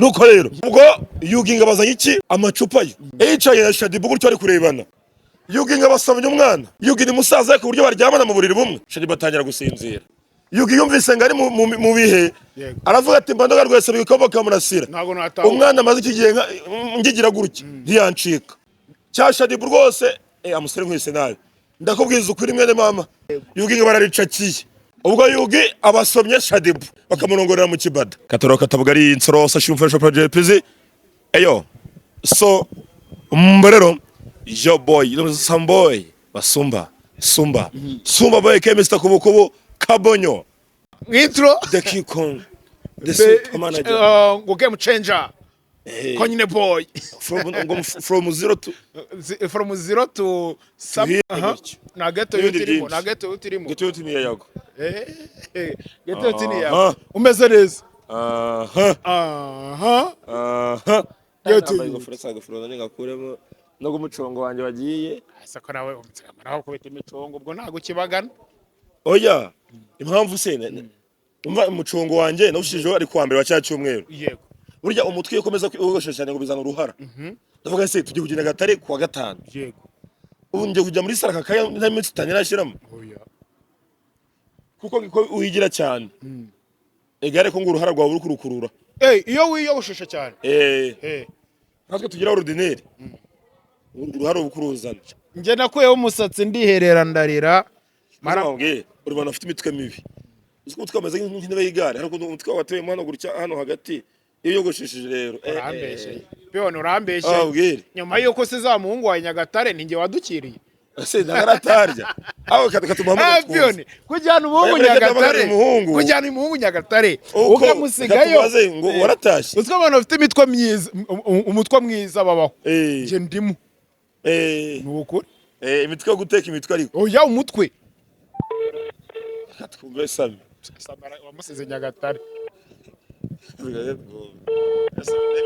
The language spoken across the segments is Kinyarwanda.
Nuko rero ubwo Yuginga bazanye iki? Amacupa ye. Yicaye na Shaddyboo gutyo bari kurebana. Yuginga basomye umwana. Yugi ni musaza we ku buryo baryamana mu buriri bumwe. Shaddyboo atangira gusinzira. Yugi yumvise ngo ari mu bihe, aravuga ati: "Mbandoga rwese bikomoka murasira." Ntabwo natahuka. Umwana amaze iki gihe ngigira gutya ntiyancika cya Shaddyboo rwose. Amusore nkwise nabi, ndakubwiza ukuri mwene mama. Yugi ngo bararicakiye. Ubwo Yugi abasomye Shaddyboo bakamurongorera mu kibada katoro katabugari insoro sashumfasha project pizi eyo. So mberero yo boy some boy basumba sumba sumba boy ke Mr. Kubukubu Kabonyo. Intro. The King Kong, the super manager. Ngo game changer. Konyine boy. From, ngo from zero to From zero to some here. Aha. Na ghetto N'ibindi youth irimo byinshi. Na ghetto youth irimo. Ghetto youth ni yago. Ghetto youth ni Aha. yawe, umeze neza. Aha. Aha. Aha. Ghetto Nambaye youth. ingofero, sa ingofero nanjye ngakuremo no umucongo wanjye wagiye. Ese ko nawe nawe kubita imicongo, ubwo ntabwo ukibagana? Oya, impamvu se umva, umucongo wanjye nawushijeho ari kuwa mbere wa cya cyumweru. Burya umutwe iyo ukomeza kwiyogoshesha cyane ngo bizana uruhara. Ndavuga se tugiye kugenda Gatare kuwa gatanu. Ubu ngiye kujya muri sara aka kanya nta minsi itanu irashyiramo. Oya. Kuko ko uhigira cyane egare ko ngo uruhara rwawe uri kurukurura. Iyo wiyogoshesha cyane? Natwe tugira ordinaire, uruhara uba kuruzana. Njye nakuyeho umusatsi ndiherera ndarira. Mara uri bantu bafite imitwe mibi. Uzi ko umutwe wameze nk'intebe y'igare? Hari ukuntu umutwe wateyemo hano gutya, hano hagati, iyo uyogoshesheje rero Urambeshyeye piyoni, urambeshyeye. Ah, ubwire. Nyuma y'uko se za muhungu wa Nyagatare ninjye wadukiriye. Ese ntabwo aratarya aho katumuhamagara twumve. Piyoni, kujyana umuhungu Oya, mureke Nyagatare. duhamagare umuhungu. Kujyana umuhungu Nyagatare Uko ukamusigayo. katubaze ngo waratashye. Uzi ko abantu bafite imitwe myiza, umutwe mwiza babaho? Njye ndimo. Ni ukuri. Imitwe yo guteka imitwe ariko. Oya, umutwe. Reka twumve Sami. Samara wamusize Nyagatare.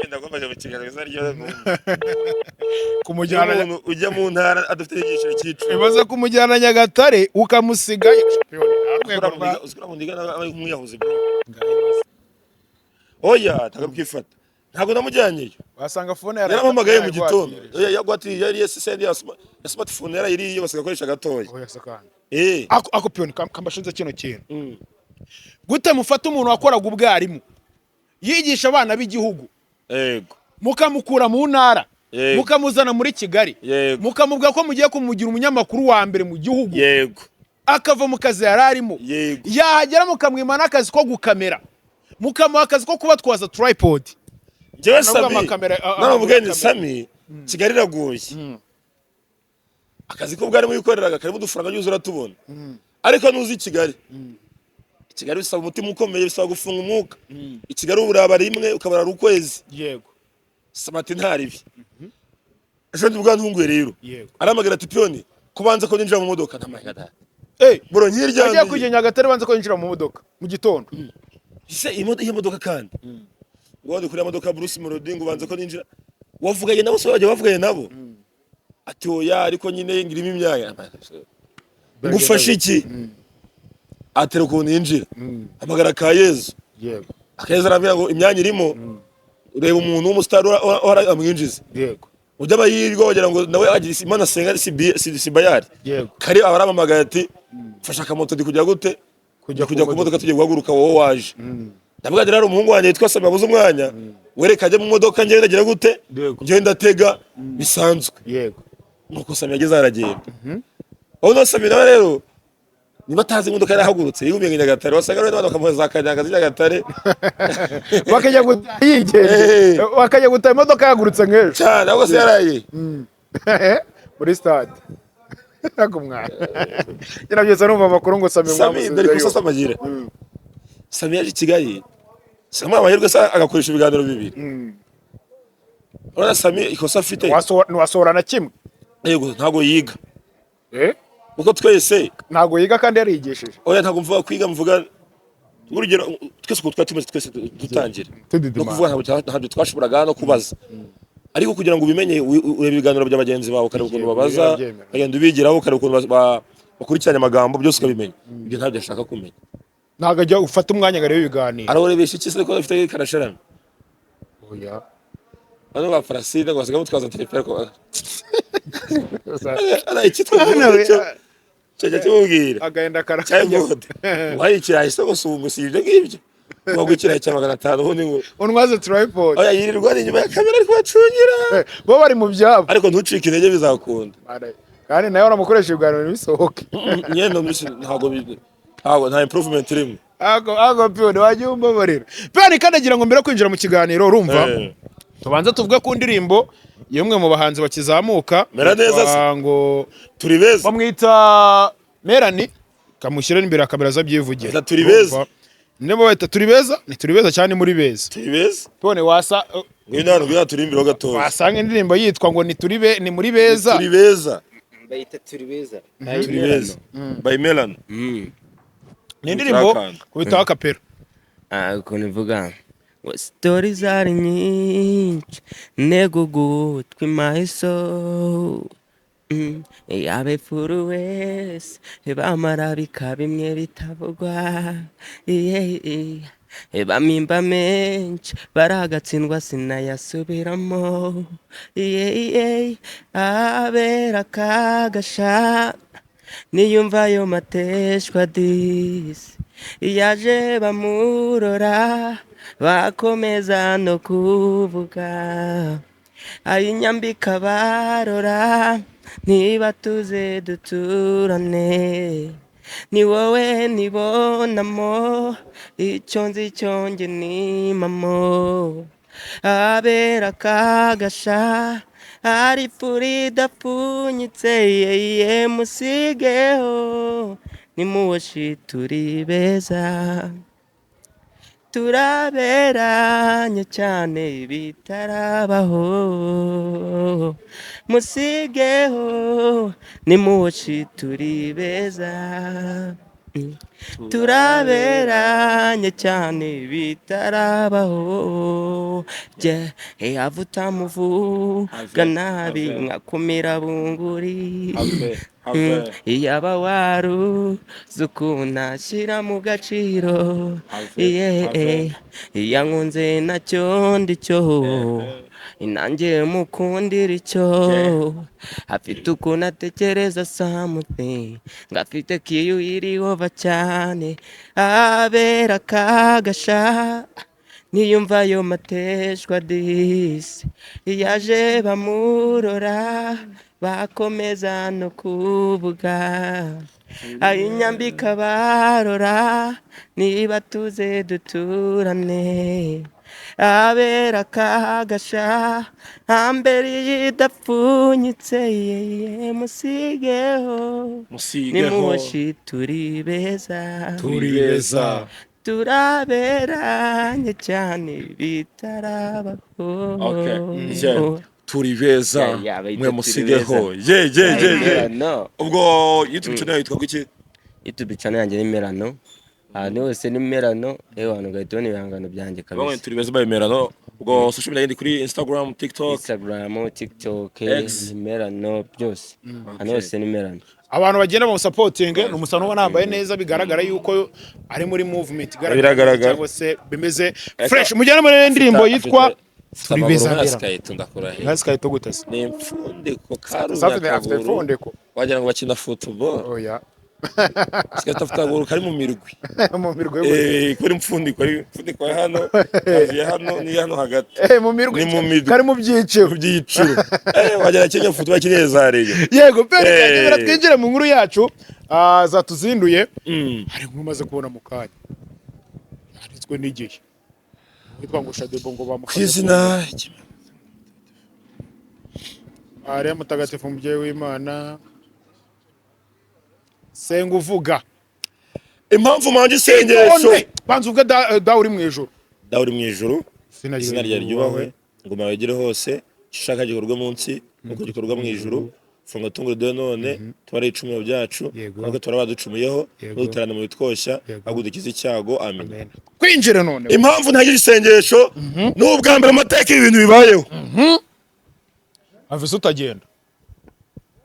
Ndakomeje mu kiganiro izina ryo Kumujyana umuntu ujya mu ntara adafite igiciro cy'icumi. Ibaze kumujyana Nyagatare ukamusigayo. Piyoni, nta rwego Uzikora mu ndiga aba ari nk'umwiyahuzi bro. Oya, ntabwo kwifata, ntabwo namujyanyeyo. Wasanga phone Yarampamagaye mu gitondo. Oya, yagwati yari SSD ya smartphone yarayiriye, basigaye akoresha gatoya. Oya sakana. Ako piyoni kambashinze kino kintu. Gute mufata umuntu wakoraga ubwarimu yigisha abana b'igihugu, mukamukura mu ntara, mukamuzana muri Kigali, mukamubwira ko mugiye kumugira umunyamakuru wa mbere mu gihugu, akava mu kazi yari arimo, yahagera mukamwima n'akazi ko gukamera, mukamuha akazi ko kubatwaza tripod? Njyewe Navuga Sami amakamera, naramubwiye nti amakamera. Sami, Kigali iragoye. Akazi ko bwarimu yikoreraga karimo udufaranga nyuze uratubona, ariko nuzi i Kigali, i Kigali bisaba umutima ukomeye, bisaba gufunga umwuka. I Kigali uburaba rimwe ukabarara ukwezi. Samati ntaribi ejo ndi bwantunguye rero. Arahamagara ati: "Piyoni, kubanza ko ninjira mu modoka." Ndamagana bro agiye nkiryamiye. Kujya Nyagatare banze ko yinjira mu modoka mu gitondo. Ese iyo modoka kandi ngo wandi kuri ya modoka Bruce Melody, ngo ubanza ko ninjira, wavuganye nabo se? Wajya wavuganye nabo? Ati: "Oya, ariko nyine ngirimo imyanya." Ngufashe iki? Atera ukuntu yinjira, hamagara ka Yezu. Akayeza arambwira ngo imyanya irimo, ureba umuntu w'umusitari uhora amwinjiza. Ujya amahirwe wagira ngo nawe agira Imana asenga si bayari. Kari aba arampamagaye ati: "Mfasha akamoto, ndi kujya gute?" Kujya ku modoka, tugiye guhaguruka, wowe waje. Ndavuga ati: "Rero umuhungu wanjye witwa Sami yabuze umwanya, wereka ajye mu modoka, njyewe ndagira gute?" Njyewe ndatega bisanzwe. Nuko Sami yageze aragenda. Aho no Sami nawe rero niba atazi imodoka yarahagurutse yigumiye Nyagatare, wasanga rero n'abantu bakamuha za kanyanga z'i Nyagatare. Bakajya gutaha yigendeye. Bakajya gutaha imodoka yahagurutse nk'ejo. Cyane, ahubwo se yaraye Muri stade. Ntabwo mwana nyina byose numva amakuru ngo Sami Sami dore ikosa mwamusizeyo. Sami agira, Sami yaje i Kigali, Sami amahirwe se agakoresha ibiganiro bibiri. Urabona Sami ikosa afite? Ntiwasohora na kimwe. Yego, ntabwo yiga kuko twese Ntabwo yiga kandi yarigishije. Oya, ntabwo mvuga kwiga, mvuga urugero twese uko twari tumeze twese dutangira no kuvuga, ntabwo twashoboraga no kubaza, ariko kugira ngo ubimenye ureba ibiganiro bya bagenzi bawe, ukareba ukuntu babaza, Birabyemera. ukagenda ubigiraho, ukareba ukuntu bakurikiranya amagambo, byose ukabimenya. Ibyo ntabyo ashaka kumenya. Ntabwo ajya ufata umwanya ngo arebe ibiganiro. Arawurebesha iki se ko afite karasharami? Oya. Bano ba Parasine ngo basigaye mutwaza telefone ko ara icyitwa Hano we- cyo cyajya kimubwira Agahinda karakajya. Cyangwa wahaye ikirayi se gusa ubu gusa ibyo ngibyo wagwa ikirayi cya 500 ubundi ngo Unwaze tripod. Oya, yirirwa ari inyuma ya kamera ari kubacungira. Bo bari mu byabo. Ariko ntucike intege, bizakunda. Kandi nawe uramukoresha ibiganiro ntibisohoke. Nyine ntabwo nta improvement irimo. Ako piyoni wajya umbabarira piyoni kandi agira ngo mbere yo kwinjira mu kiganiro, urumva, tubanze tuvuge ku ndirimbo y'umwe mu bahanzi bakizamuka. Mera neza se. Yitwa ngo Turi beza. Bamwita Melanie, kamushyire imbere ya kamera zabyivugira. Bita Turi Beza. Urumva? Niba bahita Turi Beza, ni Turi Beza cyane, muri beza. Turi beza. Piyoni wasa Ngwino hano, ngwino turi imbere ho gatoya. Wasanga indirimbo yitwa ngo ni turi be, ni muri beza. Turi Beza. Bayita Turi Beza. Turi Beza by Melanie. Ni indirimbo Turakanda. kubitaho akapera. Ah, ukuntu ivuga ngo story zari nyinshi ntego ugutwi maso yabefuru wese bamara bikaba bimwe bitavugwa, yeah. Bamimba menshi baragatsindwa sinayasubiramo, yeah. Abera kagasha niyumva ayo mateshwa disi yaje bamurora bakomeza no kuvuga ayinyambika barora niba tuze duturane ni wowe nibonamo icyo nzi cyo njye ni mamo abera kagasha ari furi idapfunyitse yeye musigeho nimuwoshi turi beza turaberanye cyane bitarabaho musigeho nimuwoshi turi beza turaberanye cyane bitarabaho jye yava utamuvuga nabi nkakumira bunguri. Have, have. Iyaba waruzi ukuntu ashyira mu gaciro. Have, iye have. Iyankunze nacyo ndicyo nanjye mukundira icyo afite ukuntu atekereza something ngo afite kiyu iriho cyane abera kagasha niyumva ayo mateshwa disi yaje bamurora bakomeza no kuvuga ayinyambika barora niba tuze duturane abera kagasha hambere idapfunyitse yeye musigeho. Musigeho. Nimuwoshi turi beza. Turi beza. Turaberanye cyane bitarabaho. Okay, yeah. Turi beza. Yeah, bayita mwe Turi musigeho ye ye ye ye. No. Ubwo YouTube channel yitwa kuki? YouTube channel yanjye ni Melano, ahantu hose ni Melano, ewe hantu ugahita ubona ibihangano byanjye Bamwe kabisa. Turi Beza by Melano. Ubwo social media yindi kuri Instagram, TikTok? Instagram, TikTok. X. Ni Melano byose, ahantu hose ni Melano. Abantu bagenda bamusapotinge, ni umusano ubona yambaye neza, bigaragara yuko ari muri movement igaragara Biragaragara. cyangwa se bimeze fresh. Mugende muri indirimbo yitwa Turi Beza Nka Mbera. Sikayito ndakurahiye. Nka Sikayito gute se? Ni impfundiko. Sasa afite karumya impfundiko. Wagira ngo bakina football. Oya. Sikayito afite akaguru kari mu mirwi. Mu mirwi gute? Eh, kuri impfundiko ari impfundiko ya hano kavuye hano ni hano hagati. Mu mirwi. Ni mu mirwi. Kari mu byiciro. Mu byiciro, wagira Kenya football kinye za Rayon. Yego pe, reka twinjire mu nkuru yacu zatuzinduye. Hari inkuru umaze kubona mu kanya yanditswe n'igihe witwa ngo Shadebo ngo Ku bamufate. izina Mariya mutagatifu umubyeyi w'Imana, senga uvuga. Impamvu manje isengesho. Itonde! Banza uvuge dawe uri mu ijuru. Dawe uri mu ijuru, Izina izina ryawe ryubahwe, ingoma yawe igere hose, icyo ushaka gikorwe munsi nk'uko gikorwa mu ijuru. Funga tungure duhe none, tubare ibicumuro byacu nk'uko tubara abaducumuyeho, ntuduterane mu bitwoshya, ahubwo udukize icyago, amen. Amen. Kwinjira none. Impamvu ntagira isengesho ni ubwa mbere mu mateka ibi bintu bibayeho. Avise utagenda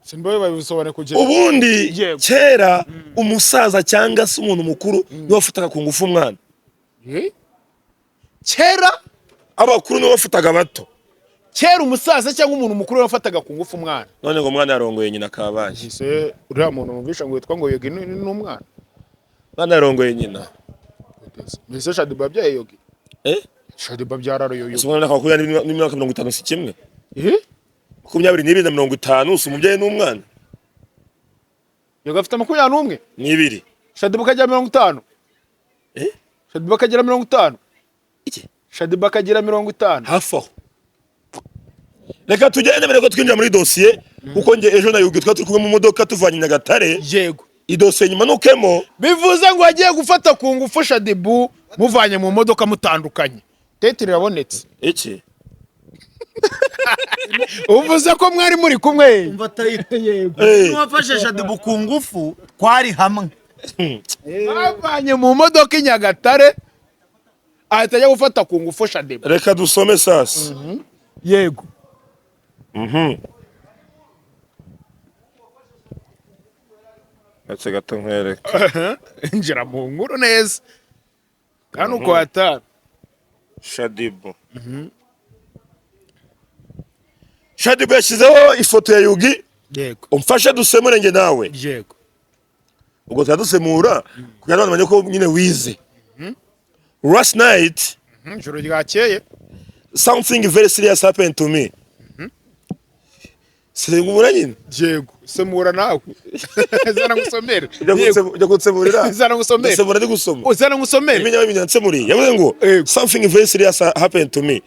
simba babisobanure kugira Ubundi kera umusaza cyangwa se umuntu mukuru niwe wafataga ku ngufu umwana. Eh? Kera. Abakuru nibo bafataga abato. Kera umusaza cyangwa umuntu mukuru yafataga ku ngufu umwana. None ngo umwana yarongoye nyina, kabaye. Ese uriya muntu numvisha ngo witwa ngo Yogi ni umwana? Umwana yarongoye nyina. Mbese Shaddyboo yabyaye Yogi? Eh. Shaddyboo abyara Yogi? Ese umwana 20 n'imyaka 50 si kimwe? Eh. 22 na 50 si umubyeyi n'umwana? Yogi afite 21. N'ibiri. Shaddyboo akagira 50. Eh? Shaddyboo akagira 50. Iki? Shaddyboo akagira 50. Hafi aho. Reka tugende mbere ko twinjira muri dosiye, kuko njye ejo na Yugi twari turi kumwe mu modoka tuvanye i Nyagatare. Idosiye nyuma nukemo. Bivuze ngo agiye gufata ku ngufu Shaddyboo muvanye mu modoka mutandukanye, titre irabonetse. Iki? Uvuze ko mwari muri kumwe. Umva titre. Yego. Eh. N'uwafashe Shaddyboo ku ngufu twari hamwe. Bavanye mu modoka i Nyagatare, ahita ajya gufata ku ngufu Shaddyboo. Reka dusome sasa. Yego. Gace gato nkwereke. Injira mu nkuru neza kandi uko hatari. Shaddyboo, Shaddyboo yashyizeho ifoto ya Yugi. Umfashe dusemure njye nawe. Ubwo turadusemura kugira ngo abantu bamenye ko nyine wize. Last night, Ijoro ryakeye, something very serious happened to me. Semura nyine. Yego, semura nawe, zana ngusomere. Ujya ujya kunsemurira? Zana ngusomere. Ndasemura ndi gusoma. Zana ngusomere. Imenya imenya nsemuriye yavuze ngo something very serious happened to me.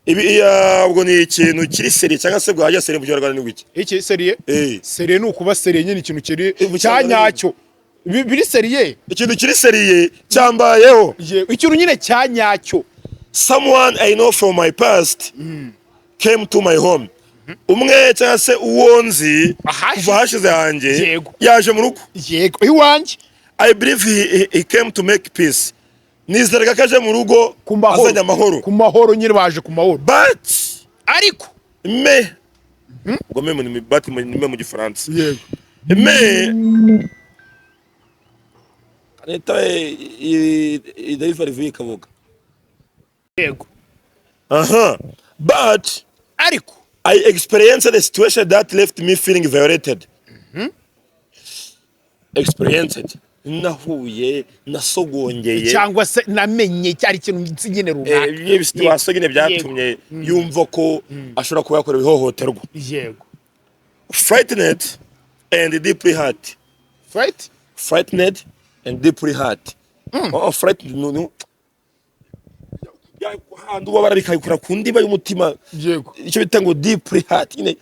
Ibi iya, ubwo ni ikintu kiri sérieux cyangwa se bwajya sérieux mu Kinyarwanda ni iki? Iki sérieux? Eh. Sérieux ni ukuba sérieux nyine, ikintu kiri Mu cya Kinyarwanda. nyacyo. Biri sérieux. Ikintu kiri sérieux cyambayeho. Yego, ikintu nyine cya nyacyo. Someone I know from my past came to my home. Umwe cyangwa se uwo nzi Ahashize. kuva hashize hanjye yaje mu rugo. Yego, iwanjye. I believe he came to make peace. Nizeraga ko aje mu rugo Ku mahoro. azanye amahoro. Ku mahoro nyine, baje ku mahoro. But Ariko mais, ubwo mais ni but, ni mais mu Gifaransa. Mais leta idaifa rivuye kabuga. Aha, but Ariko I experienced a situation that left me feeling violated. Experienced. Nahuye, nasogongeye. Cyangwa se namenye cyari ikintu nzi nyine runaka. Ibyo situation nyine byatumye yumva ko ashobora kuba yakorewe ihohoterwa. Frightened and deeply hurt. Fight. Frightened and deeply hurt. Oh, frightened no no. Handi ubabara bikayikura ku ndiba y'umutima. Icyo bita ngo deeply hurt nyine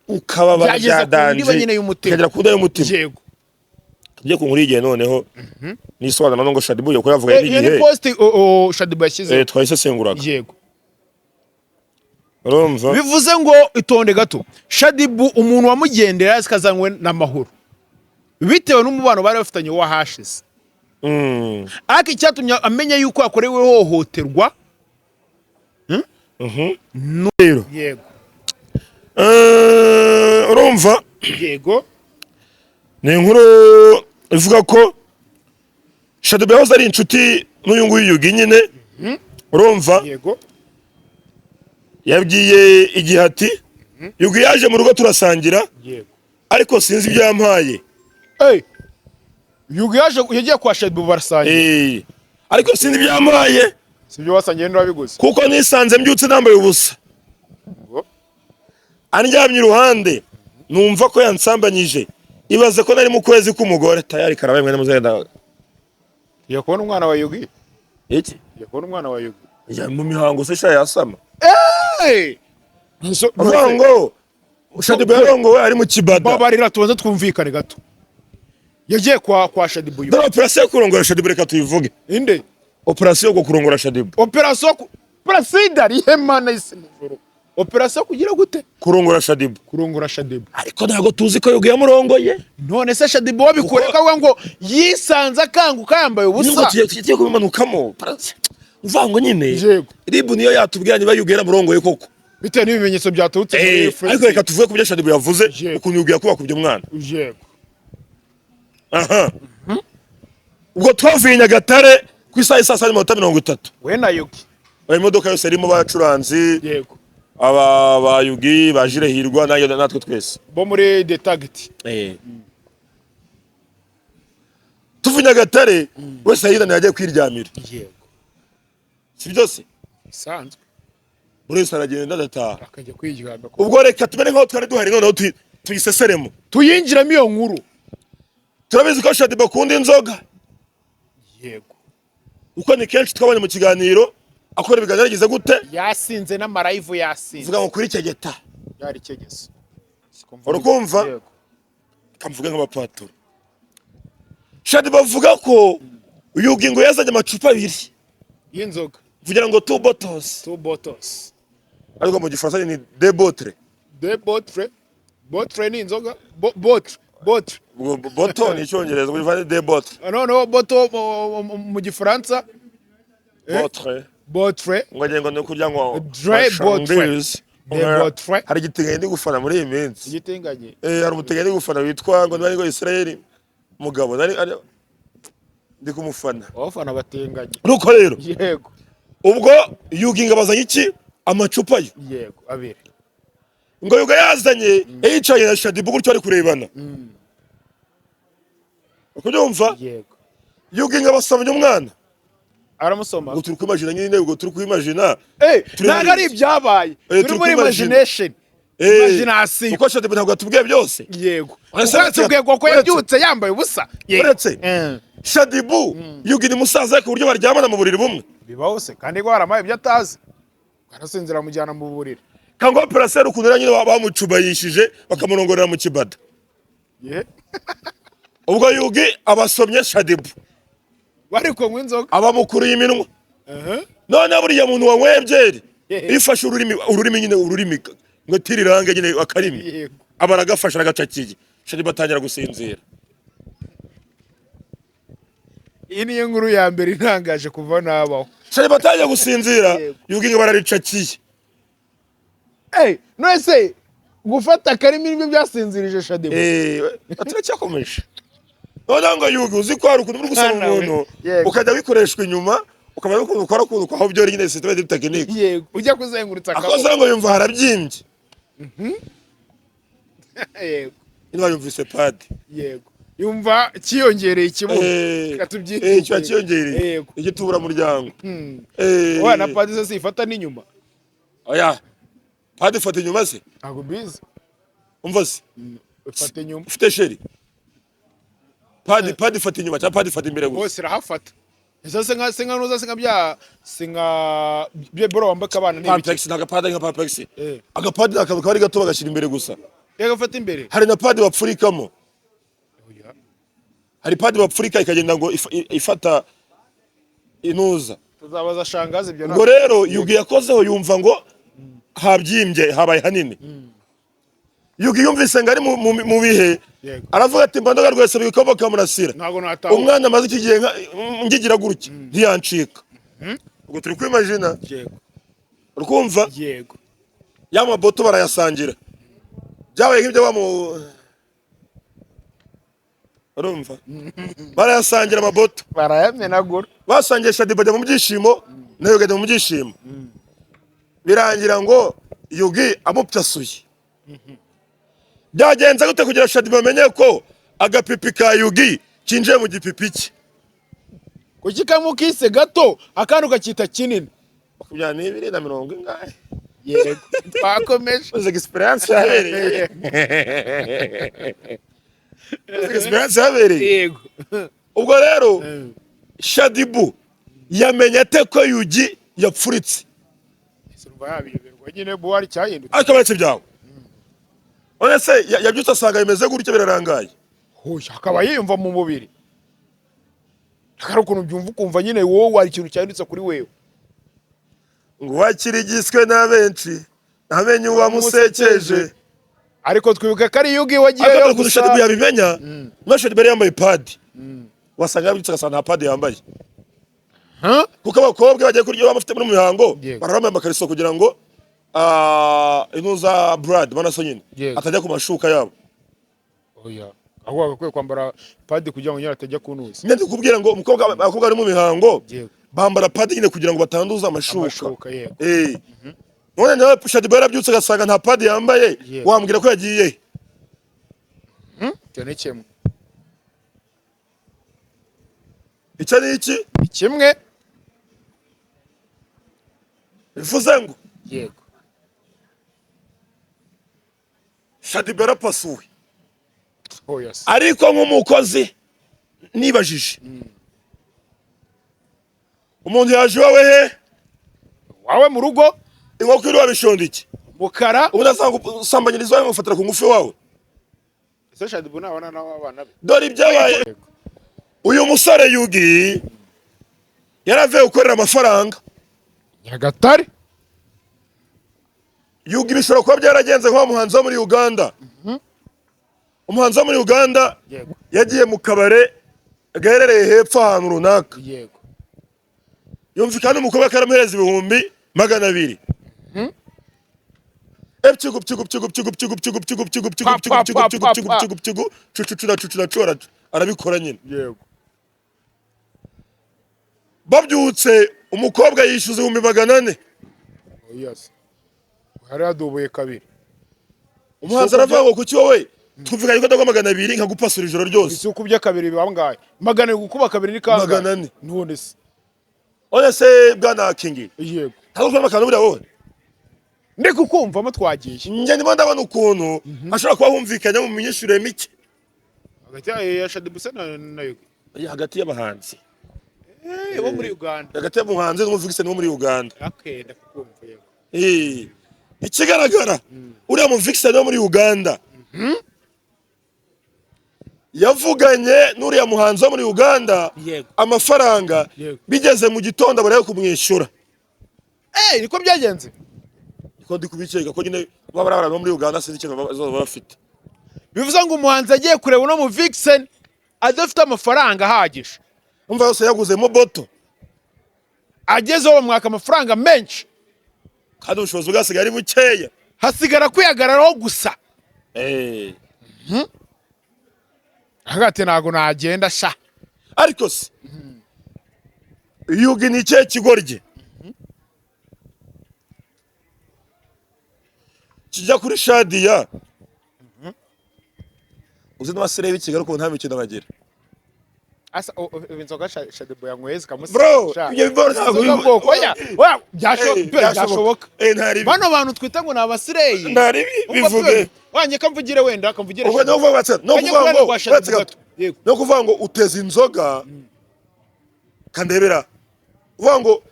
ukababara. Byageze ku Bya danger. ndiba nyine y'umutima. Bikagera ku ndiba y'umutima. Tujye ku nkuru y'igihe noneho nisobanura no ngo Shaddyboo ko yavuga Iyo ni n'igihe. post Shaddyboo yashyize. Twayisesenguraga. Urumva? Bivuze ngo itonde gato, Shaddyboo umuntu wamugendera akazanywe n'amahoro bitewe n'umubano bari bafitanye w'ahashize, ariko icyatumye amenya yuko yakorewe ihohoterwa. Rero urumva, ni inkuru ivuga ko Shaddyboo yahoze ari inshuti n'uyu nguyu Yugi nyine, urumva? Yego. Yabwiye igihe ati: "Yugi yaje mu rugo turasangira, ariko sinzi ibyo yampaye." Hey. Yugi yaje, yagiye kwa Shaddyboo barasangira. Ariko sinzi ibyo yampaye. Sibyo wasangiye n'uwabiguze. Kuko nisanze mbyutse nambaye ubusa, Ngo? andyamye iruhande, numva ko yansambanyije. Ibaze ko nari mu kwezi k'umugore." Tayari karabaye mwene muzenda. Tugiye kubona umwana wa Yugi. Iki? Tugiye kubona umwana wa Yugi. Ya mu mihango se sha yasama? Hey! Avuga ngo Shaddyboo yarongowe ari mu kibada. Babarira tubanze twumvikane gato. Yagiye kwa Shaddyboo Yugi. Dore operasiyo yo kurongora Shaddyboo, reka tuyivuge. Inde? Operasiyo yo kurongora Shaddyboo. Operasiyo Placide ari hemana isi mujoro. Operasiyo kugira gute? Kurongora Shaddyboo. Kurongora Shaddyboo. Ariko ntabwo tuzi ko Yugi yamurongoye. None se Shaddyboo wabikore kavuga ngo yisanze akanguka yambaye Nubwo ubusa. tugiye kubimanukamo, uvuga ngo nyine RIB niyo yatubwira niba Yugi yaramurongoye koko. Bitewe n'ibimenyetso byaturutse muri Ariko reka tuvuge ku byo Shaddyboo yavuze, ukuntu Yugi yakubakubye umwana. Aha, ubwo twavuye i Nyagatare ku isaha y'i saa 7:30. We na Yugi. Imodoka yose irimo abacuranzi, Yego. aba ba Yugi, ba Jire Hirwa, nanjye, natwe twese Bo muri The Target. Tuva i Nyagatare, wese yinaniye agiye kwiryamira. Si byose? Bisanzwe. Buri wese aragenda adataha. Akajya kwiryama. Ubwo reka tumere nk'aho twari duhari, noneho tuyiseseremo. Tuyinjiramo iyo nkuru. Turabizi ko Shaddy bakunda inzoga, kuko ni kenshi twabonye mu kiganiro akora ibiganiro yagize gute? Yasinze n'amalive yasinze. Vuga ngo kuri Kegeta. Yari Kegesa. Urukumva? Yego. Kamuvuge nk'abapaturo. Shaddy bavuga ko Yugi ngo yazanye amacupa abiri y'inzoga. Kugira ngo two bottles. Two bottles. Ariko mu Gifaransa ni deux bottles. Deux bottles. Bottle ni inzoga. Bottle, bottle. Ubwo bottle ni Icyongereza, mu Gifaransa ni deux bottles. Noneho bottle mu Gifaransa? Bottle. Bottle. Ngo ngira ngo ni ukugira ngo Dre bottle. marchandise. De bottle. Hari igitinganyi ndi gufana muri iyi minsi. Igitinganye? Hari umutinganyi ndi gufana witwa ngo niba ari ngo Israel Mugabo, nari ndi kumufana. Abafana batinganye. Nuko rero, ubwo Yugi ngo abazanye iki? Amacupa yo. Yego, abiri. Ngo Yuga yazanye, yicaye na Shaddy gutyo bari kurebana, ukubyumva? Yego. Yugi ngo abasomye umwana. Aramusoma. Ubwo turi kwimagina nyine, ubwo turi kwimagina. Ntabwo ari ibyabaye. Turi Turi muri kwimagina. imagination. Imagination. Kuko Shaddy ntabwo yatubwiye byose. Yego. Uretse- Ubwo ko yabyutse yambaye ubusa. Yego. Uretse Shaddy-Boo, Yugi ni musaza we ku buryo baryamana mu buriri bumwe. Bibaho se kandi ko haramaye ibyo atazi, arasinzira amujyana mu buriri. Kangwa operasiyo ukuntu rero nyine bamucubayishije bakamurongorera mu kibada. Ubwo Yugi abasomye Shaddy-Boo. Bari kunywa inzoga. Abamukuruye iminwa. None buriya muntu wanyweye byeri, iyo ufashe ururimi, ururimi nyine, ururimi ngo tirirange nyine akarimi, aba aragafashe aragacakiye. Shaddy-Boo atangira gusinzira. Iyi niyo nkuru ya mbere intangaje kuva nabaho. Shaddy-Boo atangira gusinzira. Yugi ngo bararicakiye. None se gufata akarimi nibyo byasinzirije Shaddy-Boo? Turacyakomeje. Noneho ngo Yugi, uzi ko hari ukuntu uri gusoma Mwana we. umuntu, ukajya wikoreshwa inyuma, ukamenya ukuntu ukora, ukuntu aho byori nyine système de technique. Yego, ujya kuzengurutsa akaboko. Akoze ngo yumva harabyimbye. Niba yumvise pad. Yego, yumva kiyongereye ikibuno. Reka tubyite Kiba kiyongereye igituburamuryango. Oya, na pad se sifata n'inyuma? Oya, pad ifata inyuma se? Ntabwo mbizi. Umva se. Ifata inyuma. Ufite chérie, pad ifata inyuma cyangwa pad ifata imbere gusa? Hose irahafata. Ese se nka nuza, se nka bya, se nka bya boro wambaka abana ni ibiki? Pampex ni agapad, nka pampex. Agapad ni akantu kaba ari gato bagashyira imbere gusa. Yagafata imbere. Hari na pad bapfurikamo. Oya. Hari pad bapfurika ikagenda ngo ifata inuza. Tuzabaza shangazi ibyo. Ubwo rero Yugi yakozeho yumva ngo habyimbye, habaye hanini. Yugi yumvise ngo ari mu bihe, aravuga ati: "Mbandoga rwese bikomoka murasira." Ntabwo nataha. Umwana amaze iki gihe ngigira gutya ntiyancika. Ubwo turi kwimagina. Urikumva? Yego. Ya maboto barayasangira, byabaye nk'ibyo bamu, urumva, barayasangira amaboto. Barayamenagura. Basangiye, Shaddy bajya mu byishimo, nawe akajya mu byishimo, birangira ngo Yugi amupyasuye. Byagenze gute kugira Shaddy bamenye ko agapipi ka Yugi kinjiye mu gipipi cye? Kuki kamwe ukise gato, akandi ukakita kinini? 22 na mirongo ingahe. Yego, twakomeje. Uzi experience yabereye, uzi experience yabereye. Ubwo rero Shaddy-Boo yamenye ate ko Yugi yapfuritse? Urumva yabiyoberwa nyine bu hari cyahindutse. Ariko abaretse byawe, none se yabyutse asanga bimeze gutya, birarangaye? Hoya, akaba yiyumva mu mubiri hari ukuntu byumva, ukumva nyine wowe hari ikintu cyahindutse kuri wewe. Ngo wakirigiswe na benshi, ntamenye uwamusekeje. Ariko twibuka ko ari Yugi Ariko wagiyeyo dore ukuntu gusa. Shaddy-Boo yabimenya. Niba Shaddy-Boo yari yambaye pad, wasanga yabyutse agasanga nta pad yambaye. Huh? Kuko abakobwa bagiye kurya baba bafite muri mihango, barara amakariso kugira ngo intuza brad manaso nyine atajya ku mashuka yabo. Oya, ahubwo agakwiye kwambara pad kugira ngo nyine atajya kunuza. Nyine ndikubwira ngo umukobwa, abakobwa bari mu mihango, Bambara pad nyine kugira ngo batanduza amashuka. Amashuka, yego. None nawe Shaddyboo yarabyutse agasanga nta pad yambaye, wambwira ko yagiye he? Icyo ni kimwe. Icyo ni iki? Ni kimwe. Bivuze ngo Shaddyboo yarapasuwe. Oh yes. Ariko nk'umukozi nibajije, umuntu yaje iwawe he? Wawe mu rugo. Inkoko iri wabishonda iki? Mukara. Ubundi asanga usambanyiriza iwawe, mufatira ku ngufu iwawe. Ese Shaddyboo nabona n'abana be? Dore ibyabaye. Uyu musore Yugi yaravuye gukorera amafaranga Nyagatare. Yugi bishobora kuba byaragenze nk'uwa muhanzi wo muri Uganda. Umuhanzi wo muri Uganda yagiye mu kabare gaherereye hepfo ahantu runaka, yumvikana n'umukobwa ko aramuhereza 200,000. Epchugu pchugu pchugu pchugu pchugu pchugu pchugu pchugu pchugu Pa, pchugu pa, pchugu pa, pchugu pa, pchugu pa. pchugu pchugu cucu na cucu na cu arabikora nyine. Babyutse umukobwa yishyuza 400,000. Oh yes. Hari hadubuye kabiri. Umuhanzi aravuga ngo kuki wowe twumvikanye ko ndagwa 200 nkagupasura ijoro ryose. Isi ukubye kabiri biba bangahe? 200 gukuba kabiri ni kangahe? 400. None se. None se bwana Kingi, ntabwo ukora akantu buriya wowe? Ndi kukumvamo twagiye. Njye ndimo ndabona ukuntu hashobora kuba humvikanye mu myishyurire mike Hagati ya Shaddyboo se na Yugi. Hagati y'abahanzi. Bo muri Uganda. Hagati y'umuhanzi n'umuvixen wo muri Uganda. Okay, ndakukumva yego. Ikigaragara uriya muvixen wo muri Uganda yavuganye n'uriya muhanzi wo muri Uganda amafaranga, bigeze mu gitondo abura ayo kumwishyura. Niko byagenze. Niko ndi kubikeka ko nyine baba ari abantu bo muri Uganda, sinzi ikintu baba bafite. Bivuze ngo umuhanzi agiye kureba uno mu Vixen adafite amafaranga ahagije. Umva yose yaguzemo boto. Agezeho bamwaka amafaranga menshi. Kandi ubushobozi bwasigaye ari bukeya. Hasigara kwihagararaho gusa. Hagati ntago nagenda sha. Ariko se Yugi ni ikihe kigoryi kijya kuri Shadia? Uzi n'abasore b'i Kigali ukuntu nta mikino bagira. Asa inzoga Shaddyboo yanyweye zikamusiga. Bro, ibyo biboro ntabwo Inzoga bwoko. Oya, oya, byashoboka. Ntari bi. Bano bantu twita ngo ni abasireyi. Ntari bi, bivuge. Wanjye kamvugire wenda kamvugire. Ubwo no kuvuga batse, no Kajya kuvuga kurana ngo rwa Shaddyboo batse gato. gato. Yego. No kuvuga ngo uteza inzoga kandebera. Uvuga ngo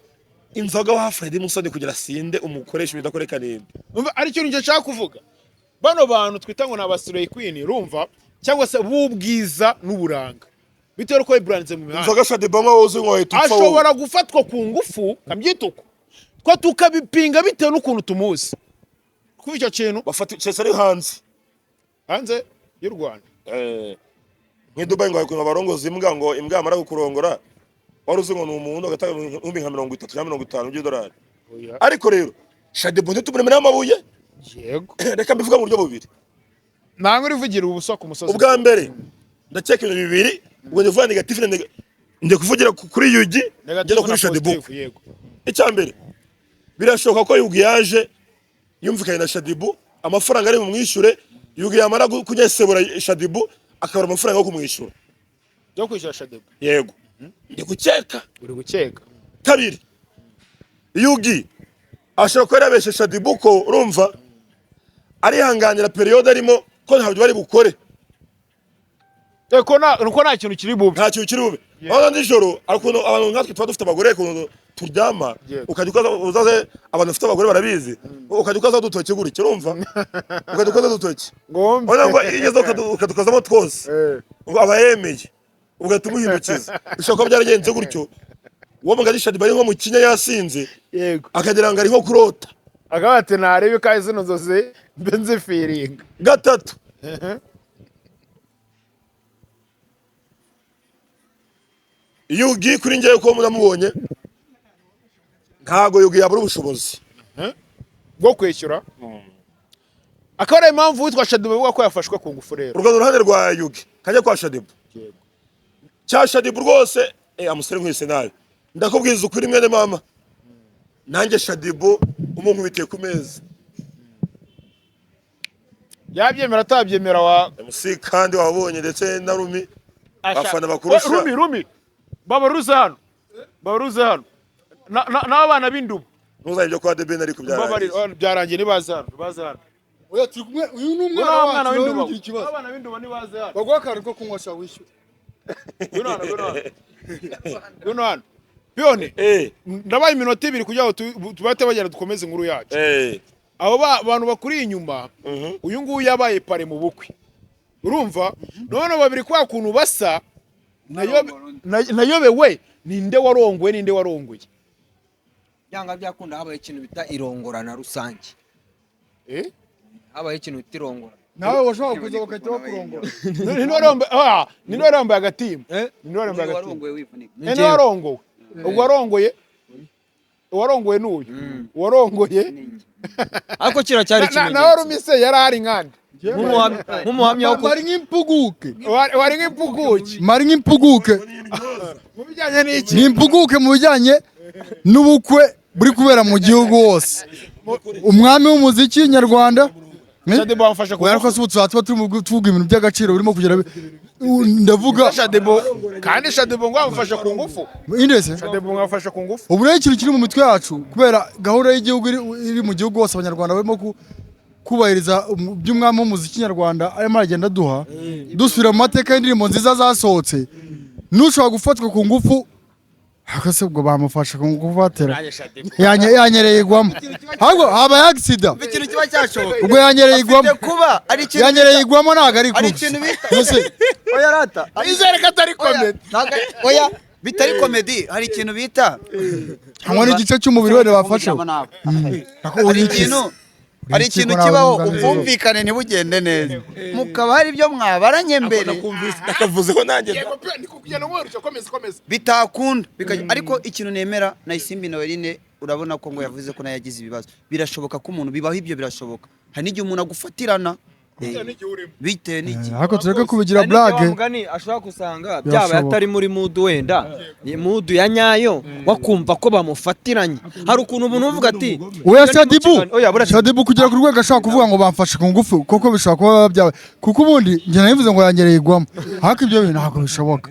inzoga wa Fred Musoni kugira sinde umukoresha ibidakoreka ninde. Umva, ari cyo nshaka kuvuga. Bano bantu twita ngo ni abasireyi queen, urumva? Cyangwa se b'ubwiza n'uburanga. Bitewe n'uko yibranditse mu mihanda. Inzoga Shaddyboo anywa wowe unywa wahita upfa wowe. Ashobora gufatwa ku ngufu kabyita uko. Twa tukabipinga bitewe n'ukuntu tumuzi. Kuva icyo kintu bafata cyese ari hanze. Hanze y'u Rwanda. Nk'i Dubai ngo hakuntu barongoza imbwa, ngo imbwa yamara kukurongora wari uzi ngo ni umuntu agatanga 30,000 cyangwa 50 by'idolari. Ariko rero Shaddyboo ntitumuremere amabuye. Reka mbivuga mu buryo bubiri. Ntabwo urivugira ubusa ku musozi. Ubwa mbere ndakeka ibintu bibiri, ubwo ndivuga negative na njye kuvugira kuri Yugi, Negative njye no kuri na Shaddyboo. positive, yego. Icya mbere, birashoboka ko Yugi yaje yumvikanye na Shaddyboo amafaranga ari bumwishyure, Yugi yamara kunyesebura Shaddyboo akabura amafaranga yo kumwishyura. Yo kwishyura Shaddyboo. Yego. Ndi gukeka. Uri gukeka. Kabiri, Yugi ashobora kuba yarabeshe Shaddyboo ko urumva arihanganira période arimo ko ntabyo bari bukore. Ko nta kintu kiri bube. Nta kintu kiri bube. Aho nijoro ukuntu abantu nkatwe tuba dufite abagore ukuntu turyama, ukajya ukaza uzaze, abantu bafite abagore barabizi, ukajya ukaza udutoki gutya, urumva? Ukajya ukaza udutoki. Ngombe. Urabona ngo iyo ugeze ukadukozamo twose, ngo aba yemeye, ugahita umuhindukiza. Bishobora kuba byaragenze gutyo. Uwo mugani Shaddyboo ari nko mu kinya yasinze, akagira ngo ari nko kurota. Akaba ati narebe ko zino nzozi mbe nzifiringa. Gatatu, Yugi kuri njyewe ko namubonye, ntago Yugi yabura ubushobozi bwo kwishyura. Akaba ari impamvu witwa Shaddyboo avuga ko yafashwe ku ngufu rero. Urwo ruhande rwa Yugi kajya kwa Shaddyboo. Cya Shaddyboo rwose, amusore nkwise nabi. Ndakubwiza ukuri mwene mama, nanjye Shaddyboo umunkubitiye ku meza. Yabyemera atabyemera wa MC kandi wabonye ndetse na Rumi abafana bakurusha. Rumi, Rumi, babaruze hano, babaruze hano. N'abana b'indubu. Ntuzajye ibyo kwa The Ben ariko Babarira, byarangiye. oh, byarangiye, nibaze hano, baze hano. Oya, turi kumwe, uyu ni Uyu umwana ni umwana wacu, nawe w'induba. ntugire ikibazo. Abana b'induba nibaze hano. Baguha akantu ko kunywa sha wishyure. Ngwino hano, ngwino hano, ngwino hano piyone. Ndabaye iminota 2 kugira ngo tubate bagenda dukomeze inkuru yacu. Abo bantu bakuri inyuma, uyu nguyu yabaye parrain mu bukwe, urumva? None babiri kwa kuntu basa, nayobewe ninde warongoye, ninde warongoye. Byanga byakunda habaye ikintu bita irongorana rusange. Eh? Habaye ikintu bita irongorana. Nawe washobora kuza bagahita bakurongora. Ninde warambaye, ninde warambaye agatimba? Ninde warambaye agatimba? Warongoye wivunika. Ninde warongowe? Ubwo warongoye, uwarongoye n'uyu uwarongoye. Ariko kiriya cyari Nawe ikimenyetso. Rumise yari ahari nkande. Nk'umuhamya wo Mari nk'impuguke. Wari nk'impuguke. Mari nk'impuguke. Mu bijyanye n'iki? Ni impuguke mu bijyanye n'ubukwe buri kubera mu gihugu hose, umwami w'umuziki nyarwanda. Shaddyboo bamufasha Oya, ariko si ubu tuzaba tuba turimo tuvuga ibintu by'agaciro birimo kugera ndavuga. Shaddyboo kandi, Shaddyboo ngo bamufashe ku ngufu. Indese. Shaddyboo ngo bamufashe ku ngufu. Ubu rero ikintu kiri mu mitwe yacu, kubera gahunda y'igihugu iri mu gihugu hose, abanyarwanda barimo kubahiriza by'umwami w'umuziki nyarwanda arimo aragenda aduha, dusubira mu mateka y'indirimbo nziza zasohotse, n'ushobora gufatwa ku ngufu ariko se ubwo bamufashe ku ngufu batera yanyereye igwamo, ahubwo habaye accident. Ikintu kiba cyashoboka. Ubwo yanyereye igwamo. Afite kuba ari ikintu Yanyereye igwamo, ntabwo ari ari kubi. ikintu bita Mbese oya rata. Izere ko atari Oya, comedy. Oya, bitari comedy, hari ikintu bita cyangwa n'igice cy'umubiri wenda bafasheho. Ako hari uri iki? ikintu hari Uri iki ikintu ko nawe kibaho, wumva neza? ubwumvikane ntibugende neza, mukaba hari ibyo mwabaranye mbere. Nakavuzeho nanjye. Yego pe, ni kugenda nkwerutse, komeza, komeza. Bitakunda bikajya, ariko ikintu nemera na Isimbi Noeline, urabona ko ngo yavuze ko nayo yagize ibibazo. Birashoboka ko umuntu bibaho, ibyo birashoboka. Hari n'igihe umuntu agufatirana bitewe n'iki. Ariko tureke kubigira Hari n'igihe wa blague. mugani ashobora gusanga byabaye Birashoboka. atari muri mood, wenda ni mood ya nyayo, wakumva ko bamufatiranye. Hari ukuntu umuntu uvuga ati Oya, "Iyo ni mu Shaddyboo oya buretse. Shaddyboo kugera ku rwego ashobora kuvuga ngo bamfashe ku ngufu koko, bishobora kuba byabaye, kuko ubundi njye nabivuze ngo yanyereye igwamo, ariko ibyo bintu ntabwo bishoboka.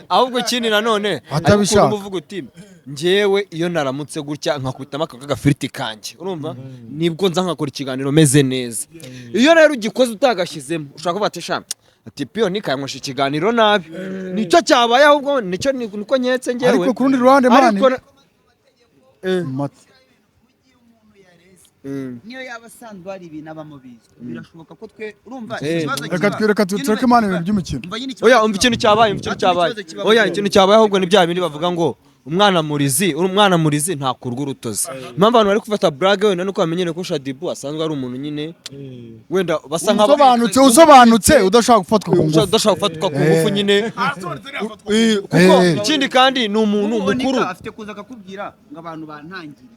Ahubwo ikindi nanone hari Atabishaka. ukuntu uvuga uti njyewe iyo naramutse gutya nkakubitamo aka kagafiriti kanjye, urumva nibwo nza nkakora ikiganiro meze neza. Iyo rero ugikoze utagashyizemo, ushobora kuvuga ati sha, ati piyo ntikanyweshe ikiganiro nabi, nicyo cyabaye. Ahubwo nicyo niko nketse njyewe. Ariko ku rundi ruhande mani Ariko Niyo yaba asanzwe hari ibintu abamo bizwi, birashoboka ko twe urumva ikibazo Reka kiba reka tureke mani ibintu by'imikino. Umva nyine ikibazo Oya, umva kiba. ikintu cyabaye, umva ikintu Natwe cyabaye. ikibazo kiba Oya, mu ikintu cyabaye ahubwo ni bya bindi bavuga ngo umwana murizi, uri umwana murizi ntakurwa urutozi. Impamvu abantu bari gufata blague wenda nuko bamenyere ko Shaddyboo asanzwe ari umuntu nyine wenda basa nk'aba Usobanutse, usobanutse, udashobora gufatwa ku ngufu. Udashobora gufatwa ku ngufu nyine. Kuko ikindi kandi ni umuntu Nk'ubu mukuru. Nika afite kuza akakubwira ngo abantu bantangiriye,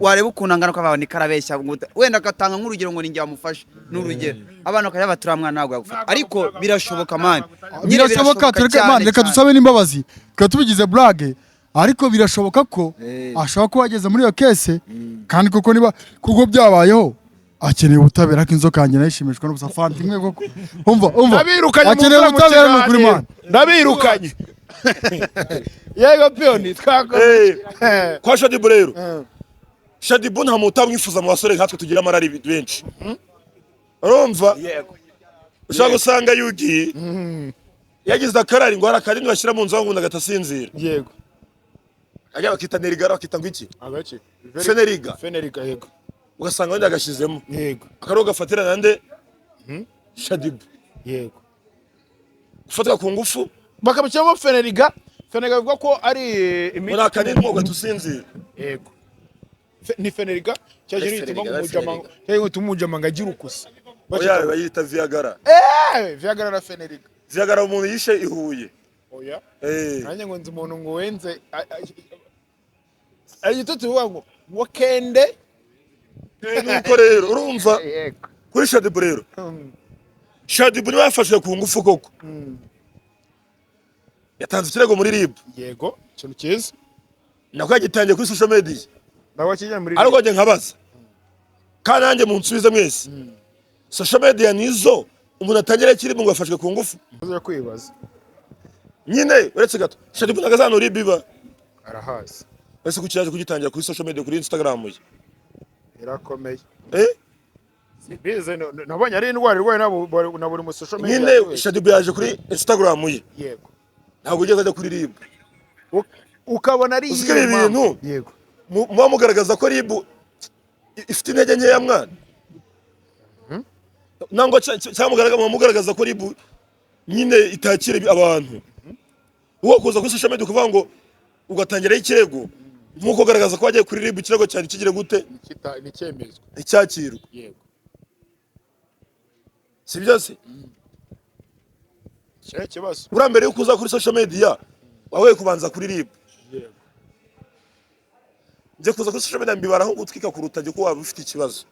wareba ukuntu angana ukavuga ngo Nika arabeshya, ngo wenda agatanga nk'urugero ngo ni njye wamufashe, ni urugero, abantu bakajya batura mwana ntabwo yagufata, ariko birashoboka man. Nyine Birashoboka, tureke cyane man, reka cyane. dusabe n'imbabazi, tukaba tubigize blague, ariko birashoboka ko ashobora kuba yageze muri iyo case, kandi koko niba kuko byabayeho akeneye ubutabera. Ariko inzoka yanjye nayo ishimishwa n'ubusa, fanta imwe koko, umva, umva. Ndabirukanye. Akeneye Mu ubutabera, ni ukuri man. Ndabirukanye. Yego piyoni, twakoze. Kwa Shaddyboo rero, Shaddyboo nta muntu utamwifuza mu basore nkatwe tugira amarari benshi, urumva? Ushobora gusanga Yugi yagize akarari ngo hari akarindi bashyira mu nzu aho umuntu agahita asinzira. Ajya bakita nerigara, bakita ngo iki? Agace. Feneriga. Feneriga, yego. Ugasanga wenda yagashyizemo akariho gafatira nande Shaddyboo gufatwa ku ngufu. Bakabishyiramo feneriga. Feneriga bivuga ko ari imiti. Muri akanini ugahita usinzira. Yego. Ni feneriga cyangwa Ari gituma Feneriga, ari umujama Feneriga. cyangwa gituma umujama ngo agire ukusa. Oya, bayita viagara. Viagra na feneriga. Viagara umuntu yishe i Huye. Oya. Eh. Nanjye ngo nzi umuntu ngo wenze ari igitutsi bivuga ngo kende. Nuko rero urumva kuri Shaddyboo rero, Shaddyboo niwe yafashwe ku ngufu koko, yatanze ikirego muri RIB. Ikintu cyiza. Nako yagitangiye kuri social media. Ntabwo kijya muri Ariko njye nkabaza, kandi nanjye munsubize mwese, social media nizo umuntu atangira ikirimo ngo yafashwe ku ngufu? Yo kwibaza. Nyine uretse gato, Shaddyboo ntabwo azanura ibiba. Arahazi. Ese kuki yaje kugitangira kuri social media, kuri Instagram ye? Irakomeye. Eh. Simbizi, nabonye ari indwara irwaye na buri mu social media Nyine wese. Shaddyboo yaje kuri Instagram ye. Ntabwo ugeze ajya kuri RIB. Ukabona ari Uzi ko ibi iyihe mpamvu? bintu Yego. Muba mugaragaza ko RIB ifite intege nkeya, mwana, nangwa cyangwa muba mugaragaza ko RIB nyine itakira abantu. Uwo kuza kuri social media ukuvuga ngo ugatangiraho ikirego, nk'uko ugaragaza ko wagiye kuri RIB, ikirego cyane kigire gute? Ni icyemezwa. Icyakirwa. Si byo se? Icyo kibazo. Buriya mbere yuko uza kuri social media wabaye kubanza kuri RIB. Njye kuza kuri social media mbibara aho gutwika kuruta njye ko waba ufite ikibazo.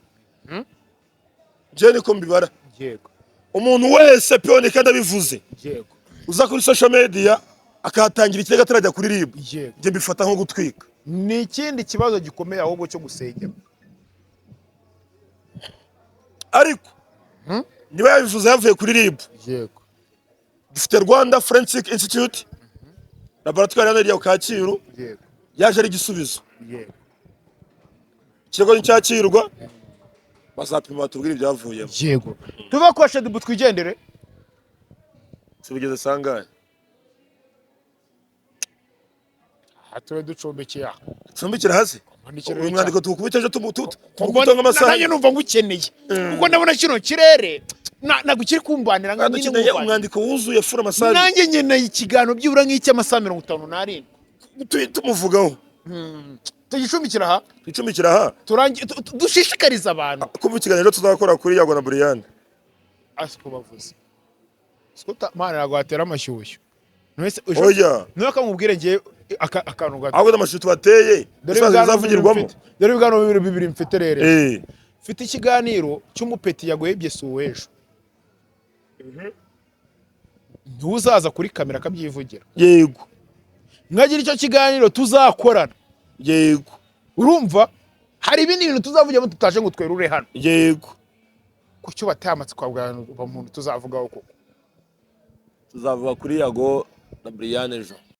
Njye niko mbibara. Umuntu wese, piyoni, kandi abivuze, uza kuri social media akahatangira ikirego atarajya kuri RIB, njye mbifata nko gutwika. Ni ikindi kibazo gikomeye ahubwo cyo gusengera. Ariko niba yabivuze yavuye kuri RIB, dufite Rwanda Forensic Institute, laboratoire hano iriya ku Kacyiru. Yaje ari igisubizo. Ikirego nticyakirwa, bazapima batubwire ibyavuyemo. Yego, tuve kwa Shaddyboo twigendere. Sibugeze sangahe? Aha tube ducumbikiye aha. Cumbikira hasi. Kwandikira. Uyu mwandiko tuwukubita ejo, tumukubita nk'amasaha. Nanjye numva ngukeneye, kuko ndabona kino kirere ntabwo kiri kumbanira nka Kandi nyine dukeneye nkumvanira. Umwandiko wuzuye fura amasaha. Nanjye nkeneye ikiganiro byibura nk'icy'amasaha 57. Tumuvugaho. Tugicumbikira aha. Twicumbikira aha. Dushishikariza abantu. Kumva ikiganiro tuzakora kuri Yago na Buriyani. Asiko bavuze siko mana ntabwo watera amashyushyu. Oya. Niwe akamubwire ngiye akantu gato. Ahubwo n'amashusho tubateye Dore ibibazo ibiganiro bibiri bizavugirwamo. mfite. Dore ibiganiro bibiri bibiri mfite rero. Mfite ikiganiro cy'umupeti yaguhebye si uw'ejo, ntuzaza kuri kamera akabyivugira. Nkagira icyo kiganiro tuzakorana. Urumva hari ibindi bintu tuzavugiramo tutaje ngo twerure hano. Kuki bateye amatsiko bwa muntu tuzavugaho koko? Tuzavuga kuri Yago na Buriyani ejo.